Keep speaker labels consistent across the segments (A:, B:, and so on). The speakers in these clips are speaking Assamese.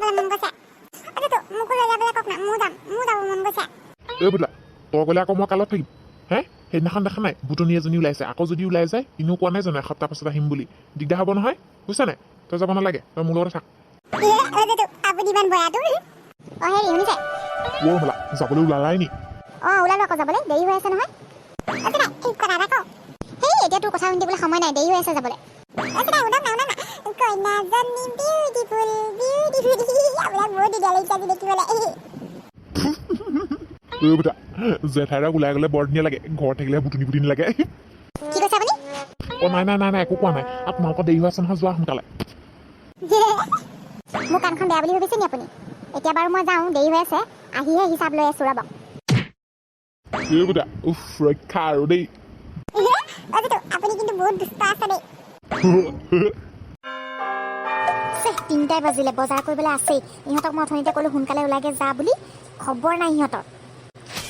A: যাবলৈ মন গৈছে। অ জেঠু, মোকো লৈ যাবলৈ কওক না, ময়ো যাম, মোৰো যাব মন গৈছে।
B: এই বোলা, তই গ'লে আকৌ মই কালত থাকিম হে? সেইদিনাখন দেখা নাই, ভূতনী এজনী ওলাইছে। আকৌ যদি ওলাই যায়, এনেও কোৱা নাই জানো এসপ্তাহ পাছত আহিম বুলি? দিগদাৰ হ'ব নহয়, বুজিছা নাই? তই যাব নালাগে, তই মোৰ লগতে থাক।
A: এ, অ জেঠু, আপুনি ইমান বয়াটো। অ হেৰি, শুনিছে?
B: অ' হ'লা, যাবলৈ ওলালাই নি?
A: অ ওলালো আকৌ, যাবলৈ দেৰি হৈ আছে নহয়। অ জেঠাই, এই কথা এটা কওঁ। হেই, এতিয়া তোৰ কথা শুনি থাকিবলৈ সময় নাই, দেৰি হৈ আছে যাবলৈ। অ জেঠাই, শুনক না, শুনক না। কইনাজনী বিউটিফুল, বিউটিফুল। আপোনাক বহুত ধুনীয়া লাগিছে আজি দেখিবলৈ।
B: ঐ বুটা, জেঠাইৰক ওলাই গ'লে বৰ ধুনীয়া লাগে, ঘৰত থাকিলে বুটনি বুটনি লাগে।
A: কি কৈছে আপুনি?
B: অ নাই নাই নাই নাই, একো কোৱা নাই। আৰু তোমালোকৰ দেৰি হৈ আছে নহয়, যোৱা সোনকালে।
A: মোৰ কাণখন বেয়া বুলি ভাবিছে নি আপুনি? এতিয়া বাৰু মই যাওঁ, দেৰি হৈ আছে। আহিহে হিচাপ লৈ আছো, ৰ'ব।
B: এই বুটা, উফ, ৰক্ষা আৰু দেই।
A: অ জেঠু, আপুনি কিন্তু বহুত দুষ্ট আছে দেই। 3টাই বাজিলে, বজাৰ কৰিবলৈ আছেই। ইহঁতক মই অথনিতে ক'লো সোনকালে ওলাইগে যা বুলি, খবৰ নাই সিহঁতৰ।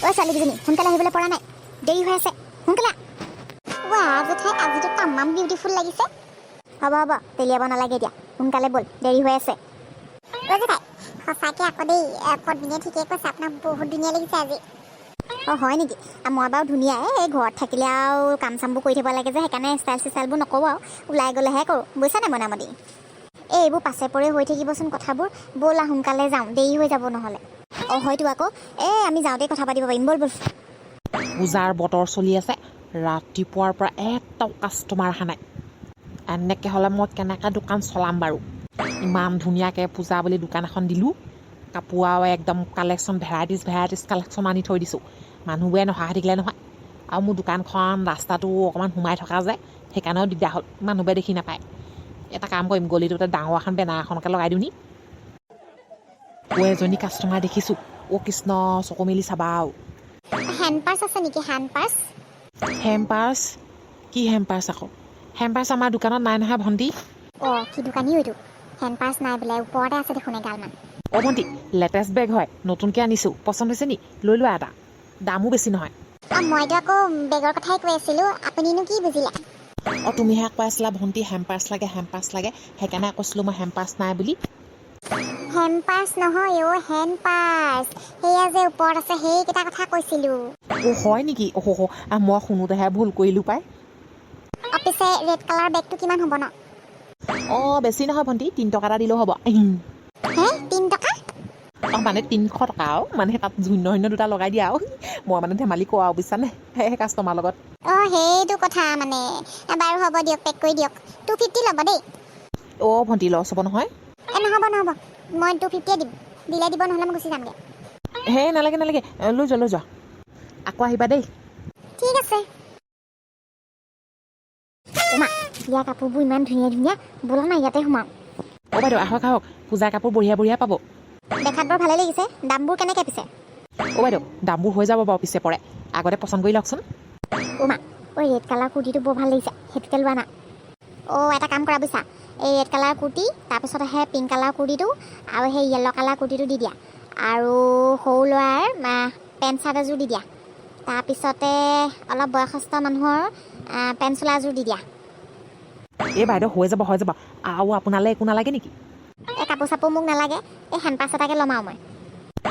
A: ঐ ছোৱালীকেইজনী, সোনকালে আহিবলৈ পৰা নাই? দেৰি হৈ আছে, সোনকালে আহ। ৱা জেঠাই, আজিতো তামাম বিউটিফুল লাগিছে। হ'ব হ'ব, তেলিয়াব নালাগে এতিয়া, সোনকালে ব'ল, দেৰি হৈ আছে। ঐ জেঠাই, সঁচাকৈ আকৌ দেই, পদ্মিনীয়ে ঠিকেই কৈছে, আপোনাক বহুত ধুনীয়া লাগিছে আজি। অঁ হয় নেকি? মই বাৰু ধুনীয়াই। এই ঘৰত থাকিলে আৰু কাম চামবোৰ কৰি থাকিব লাগে যে, সেইকাৰণে ষ্টাইল চিষ্টাইলবোৰ নকৰোঁ আৰু, ওলাই গ'লেহে কৰোঁ, বুজিছা নাই মনামতি? এই এইবোৰ পাছে পৰে হৈ থাকিবচোন কথাবোৰ। ব'লা সোনকালে যাওঁ, দেৰি হৈ যাব নহ'লে। অঁ হয়তো আকৌ, এই আমি যাওঁতেই কথা পাতিব পাৰিম। ব'ল ব'ল।
C: পূজাৰ বতৰ চলি আছে, ৰাতিপুৱাৰ পৰা এটাও কাষ্টমাৰ অহা নাই। এনেকৈ হ'লে মই কেনেকৈ দোকান চলাম বাৰু? ইমান ধুনীয়াকৈ পূজা বুলি দোকান এখন দিলোঁ, কাপোৰ আৰু একদম কালেকশ্যন, ভেৰাইটিজ ভেৰাইটিজ কালেকশ্যন আনি থৈ দিছোঁ। মানুহবোৰে নহা হৈ থাকিলে নহয়। আৰু মোৰ দোকানখন ৰাস্তাটো অকণমান সোমাই থকা যে, সেইকাৰণেও দিগদাৰ হ'ল, মানুহবোৰে দেখি নাপায়। এটা কাম কৰিম, গলিটোতে ডাঙৰ এখন বেনাৰ এখনকে লগাই দিওঁ নি? অ' এজনী কাষ্টমাৰ দেখিছোঁ। অ' কৃষ্ণ, চকু মেলি চাবা আৰু।
A: হেণ্ড পাৰ্চ আছে নেকি, হেণ্ড পাৰ্চ?
C: হেম্পাৰ্ছ? কি হেম্পাৰ্ছ আকৌ? হেম্পাৰ্ছ আমাৰ দোকানত নাই নহয় ভণ্টি।
A: অঁ কি দোকানী এইটো, হেণ্ড পাৰ্চ নাই বোলে। ওপৰতে আছে দেখোন এগালমান।
C: অ' ভণ্টি, লেটেষ্ট বেগ হয়, নতুনকৈ আনিছোঁ। পচন্দ হৈছে নি? লৈ লোৱা এটা, দামো বেছি নহয়।
A: অঁ মইতো আকৌ বেগৰ কথাই কৈ আছিলোঁ, আপুনিনো কি বুজিলে?
C: অঁ তুমিহে কৈ আছিলা ভণ্টি, হেম্পাৰ্ছ লাগে, হেম্পাৰ্ছ লাগে, সেইকাৰণে কৈছিলোঁ মই হেম্পাৰ্ছ নাই বুলি।
A: হেণ্ড পাৰ্চ নহয় অ', হেণ্ড পাৰ্চ, সেয়া যে ওপৰত আছে, সেইকেইটা কথা কৈছিলোঁ।
C: অ' হয় নেকি? অ' হ, মই শুনোতেহে ভুল কৰিলোঁ পাই।
A: অঁ পিছে ৰেড কালাৰ বেগটো কিমান হ'ব ন?
C: অঁ বেছি নহয় ভণ্টি, 3 টকা এটা দিলেও হ'ব।
A: হে, 3 টকা?
C: অঁ মানে 300 টকা আৰু, মানে তাত শূন্য শূন্য দুটা লগাই দিয়া আৰু। মই মানে ধেমালি কৰোঁ আৰু, বুজিছানে, সেই কাষ্টমাৰ লগত।
A: অঁ সেইটো কথা মানে। বাৰু হ'ব দিয়ক, পেক কৰি দিয়ক। 250 ল'ব দেই।
C: অ' ভণ্টি, লছ হ'ব নহয়।
A: এ নহ'ব নহ'ব, মই 250য়ে দিম। দিলে দিব, নহ'লে মই গুচি যামগৈ।
C: হে নালাগে নালাগে, লৈ যোৱা লৈ যোৱা, আকৌ আহিবা দেই।
A: ঠিক আছে। ওমা, ইয়াৰ কাপোৰবোৰ ইমান ধুনীয়া ধুনীয়া, ব'লা না ইয়াতে সোমাওঁ।
C: অ' বাইদেউ, আহক আহক, পূজাৰ কাপোৰ বঢ়িয়া বঢ়িয়া পাব।
A: দেখাত বৰ ভালে লাগিছে। দামবোৰ কেনেকৈ পিছে?
C: অ' বাইদেউ, দামবোৰ হৈ যাব বাৰু পিছে পৰে, আগতে পচন্দ কৰি লওকচোন।
A: ওমা, ঐ ৰেড কালাৰ কুৰ্তিটো বৰ ভাল লাগিছে, সেইটোকে লোৱা না। অ' এটা কাম কৰা বুজিছা, এই ৰেড কালাৰ কুৰ্তি, তাৰপিছত সেই পিংক কালাৰ কুৰ্তিটো আৰু সেই য়েল্ল' কালাৰ কুৰ্তিটো দি দিয়া। আৰু সৰু ল'ৰাৰ পেণ্ট চাৰ্ট এযোৰ দি দিয়া। তাৰপিছতে অলপ বয়সস্থ মানুহৰ পেণ্ট চোলা এযোৰ দি দিয়া।
C: এই বাইদেউ, হৈ যাব হৈ যাব। আৰু আপোনালৈ একো নালাগে নেকি?
A: এই কাপোৰ চাপোৰ মোক নালাগে, এই হেণ্ড পাৰ্চ এটাকে ল'ম আৰু মই।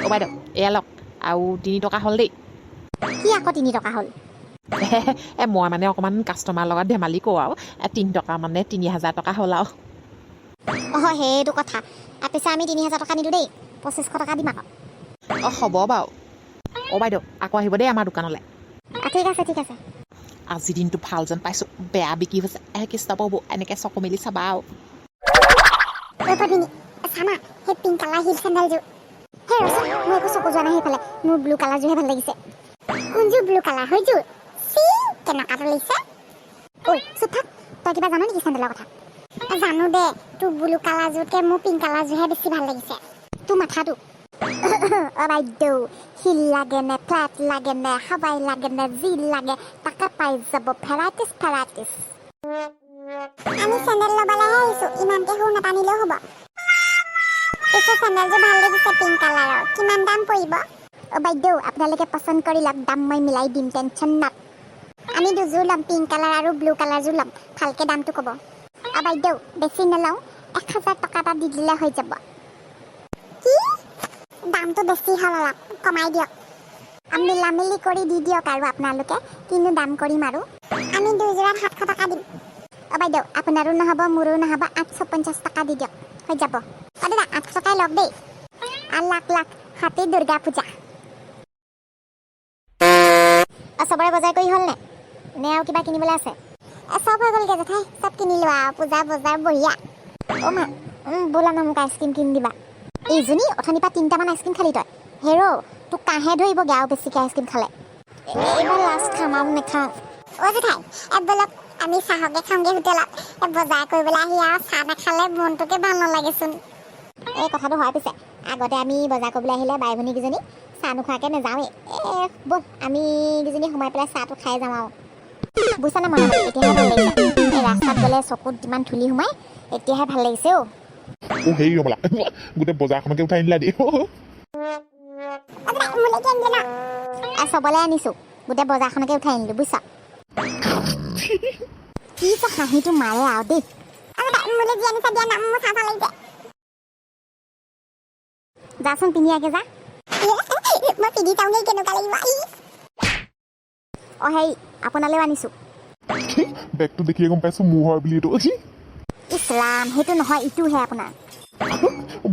C: অ' বাইদেউ, এয়া লওক, আৰু 3 টকা হ'ল দেই।
A: কি আকৌ 3 টকা হ'ল?
C: এ মই মানে অকণমান কাষ্টমাৰ লগত ধেমালি কৰোঁ আৰু, 3 টকা মানে 3000 টকা হ'ল আৰু।
A: অঁ সেইটো কথা। পিছে আমি 3000 টকা নিদিওঁ দেই, 2500 টকা দিম আকৌ।
C: অঁ হ'ব বাৰু। অ' বাইদেউ, আকৌ আহিব দেই আমাৰ দোকানলৈ।
A: ঠিক আছে ঠিক আছে।
C: আজি দিনটো ভাল যেন পাইছোঁ, বেয়া বিক্ৰী হৈছে। এ কৃষ্ণ প্ৰভু, এনেকৈ চকু মেলি চাবা আৰু।
A: ঐ পদ্মিনী, চানা সেই পিংক কালাৰ হিল চেণ্ডেলযোৰ। সেই ৰচোন, মোৰ একো চকু যোৱা নাই সেইফালে, মোৰ ব্লু কালাৰযোৰহে ভাল লাগিছে। কোনযোৰ ব্লু কালাৰ সেইযোৰ? চি, কেনেকুৱাটো লাগিছে। ঐ চুপ থাক, তই কিবা জান নেকি চেণ্ডেলৰ কথা? জানো দে, তোৰ ব্লু কালাৰযোৰতকৈ মোৰ পিংক কালাৰযোৰহে বেছি ভাল লাগিছে। তোৰ মাথাটো। অ বাইদেউ, হিল লাগে নে ফ্লেট লাগে নে হাৱাই লাগে নে, যি লাগে তাকে পাই যাব, ভেৰাইটিজ ভেৰাইটিজ। আমি চেণ্ডেল ল'বলৈহে আহিছোঁ, ইমানকে সুৰ নাটানিলেও হ'ব। পিছে চেণ্ডেলযোৰ ভাল লাগিছে পিংক কালাৰৰ, কিমান দাম পৰিব? অ বাইদেউ, আপোনালোকে পচন্দ কৰি লওক, দাম মই মিলাই দিম, টেনশ্যন not. আমি দুযোৰ ল'ম, পিংক কালাৰ আৰু ব্লু কালাৰযোৰ ল'ম, ভালকে দামটো ক'ব। অ বাইদেউ, বেছি নলওঁ, 1000 টকা এটা দি দিলে হৈ যাব। দামটো বেছি হ'ল, অলপ কমাই দিয়ক। মিলামিলি কৰি দি দিয়ক আৰু আপোনালোকে, কিনো দাম কৰিম আৰু। আমি দুযোৰাত 700 টকা দিম। অ' বাইদেউ, আপোনাৰো নহ'ব, মোৰো নহ'ব, 850 টকা দি দিয়ক, হৈ যাব। অ' দাদা, 800 টকাই লওক দেই। আৰু লাখ লাখ হাপি দুৰ্গা পূজা।
D: অ, চবৰে বজাৰ কৰি হ'ল নে নে আৰু কিবা কিনিবলৈ আছে?
A: চব হৈ গ'লগে জেঠাই, চব কিনিলো আৰু। পূজা বজাৰ বঢ়িয়া।
D: অ' মা, ব'লা না, মোক আইচক্ৰীম কিনি দিবা। এইজনী, অথনিৰ পৰা তিনিটামান আইচক্ৰীম খালি তই। হেৰ', তোক কাহে ধৰিবগৈ আৰু বেছিকৈ আইচক্ৰীম খালে। এইবাৰ লাষ্ট খাম আৰু নাখাওঁ।
A: অ' জেঠাই, ব'লক আমি চাহকে খাওঁগে হোটেলত। বজাৰ কৰিবলৈ আহি আৰু চাহ নাখালে মনটোকে ভাল নালাগেচোন।
D: এই কথাটো হয় পিছে। আগতে আমি বজাৰ কৰিবলৈ আহিলে বাই ভনীকেইজনী চাহ নোখোৱাকৈ নাযাওঁৱেই। ব'ল, আমি কেইজনী সোমাই পেলাই চাহটো খাই যাওঁ আৰু। বুজিছানে মনত এতিয়াহে ভাল লাগিছে। এই ৰাস্তাত গ'লে চকুত যিমান ধূলি সোমাই, এতিয়াহে ভাল লাগিছে অ'।
B: অ' হেৰি ৰমলা, গোটেই বজাৰখনকে উঠাই আনিলা দেই।
A: অ' জেঠাই, মোলৈ কি আনিলে ন?
D: চবলৈ আনিছোঁ, গোটেই বজাৰখনকে উঠাই আনিলোঁ, বুজিছা। কি যে হাঁহিটো মাৰে আৰু দেই।
A: অ' জেঠাই, মোলৈ যি আনিছা দিয়া না, মোৰ চাহ ভাল লাগিছে।
D: যাচোন, পিন্ধি আগে যা।
A: মই পিন্ধি চাওঁগে কেনেকুৱা লাগিব, ই।
D: অ' হেৰি, আপোনালৈও আনিছোঁ।
B: বেগটো দেখিয়ে গম পাইছোঁ মোৰ হয় বুলি এইটো।
D: ইছ ৰাম, সেইটো নহয়, ইটোহে আপোনাৰ।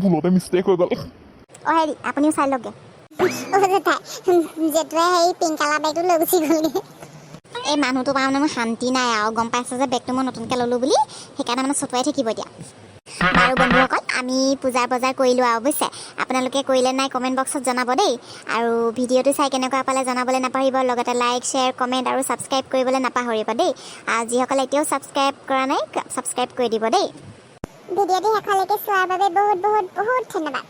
B: ভুলতে মিষ্টেক হৈ গ'ল।
D: অ' হেৰি, আপুনিও চাই লওকগে।
A: অ' জেঠাই, জেঠুৱে সেই পিংক কালাৰ বেগটো লৈ গুচি গ'লগে।
D: এই মানুহটোৰ পৰা মানে মোৰ শান্তি নাই আৰু। গম পাইছে যে বেগটো মই নতুনকৈ ল'লোঁ বুলি, সেইকাৰণে মানে চটুৱাই থাকিব এতিয়া। বাৰু বন্ধুসকল, আমি পূজাৰ বজাৰ কৰিলোঁ আৰু, বুজিছে। আপোনালোকে কৰিলে নাই কমেণ্ট বক্সত জনাব দেই। আৰু ভিডিঅ'টো চাই কেনেকুৱা পালে জনাবলৈ নাপাহৰিব। লগতে লাইক, শ্বেয়াৰ, কমেণ্ট আৰু ছাবস্ক্ৰাইব কৰিবলৈ নাপাহৰিব দেই। আৰু যিসকলে এতিয়াও ছাবস্ক্ৰাইব কৰা নাই, ছাবস্ক্ৰাইব কৰি দিব দেই।
A: ভিডিঅ'টি শেষলৈকে চোৱাৰ বাবে বহুত বহুত বহুত ধন্যবাদ।